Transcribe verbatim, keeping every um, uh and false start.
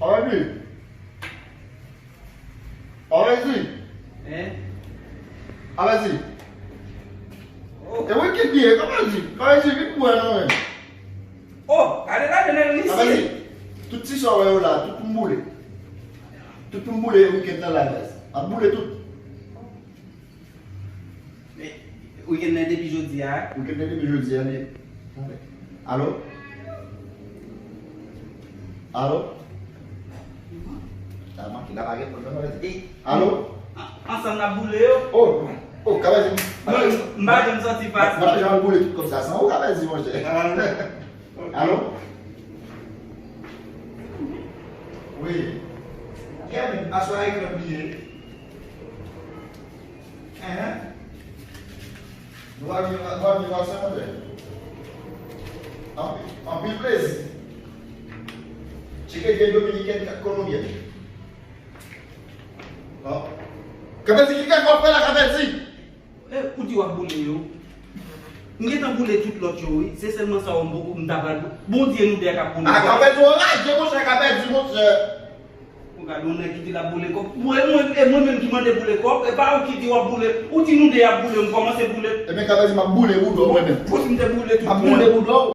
Abèzi. Abèzi. Hein? Abèzi. Oh. E wi ki byen, Abèzi. Abèzi, vin pou wè nou menm. Oh, gade la, gade la, isi. Abèzi, tout ti sa w wè yo la, tout pou m boule. Tout pou m boule wikenn nan la, Abèzi. M ap boule tout. Men, wikenn nan depi jodi a. Wikenn nan depi jodi a, men. Alo? Alo? Sa manke la, pa gen pwoblèm, pa gen. Alo? An-, ansanm n ap boule yo. Oh, oh, Kabèzi. Mwen, m pa janm santi fasil. Mwen, mwen, jan boule tout kòb sa san ou, Kabèzi, monchè. Ah. Alo? Wi. Kevin, aswè a ekran bliye. Enhen. Nou va viv, nou va viv ansanm, monchè. Anpil, anpil plezi. Tcheke gen dominikèn ak kolonbyèn. Bon. Kabèzi, ki kèk w ap fè la, Kabèzi? E, ou di w ap boule yo. M gentan boule tout lòt yo, wi. Se sèlman sa w m poko, m ta pral. Bondye nou de a k ap boule. A, Kabèzi, w anraje, monchè, Kabèzi, monchè. Ou gade yon nèg ki di l ap boule kòb. Mwen, mwen, e mwen menm ki mande boule kòb, e pa ou ki di w ap boule. Ou di nou de ap boule, m kòmanse boule. Ebyen, Kabèzi, m ap boule bouda w, mwen menm. Posi m te boule tout. M ap boule bouda w.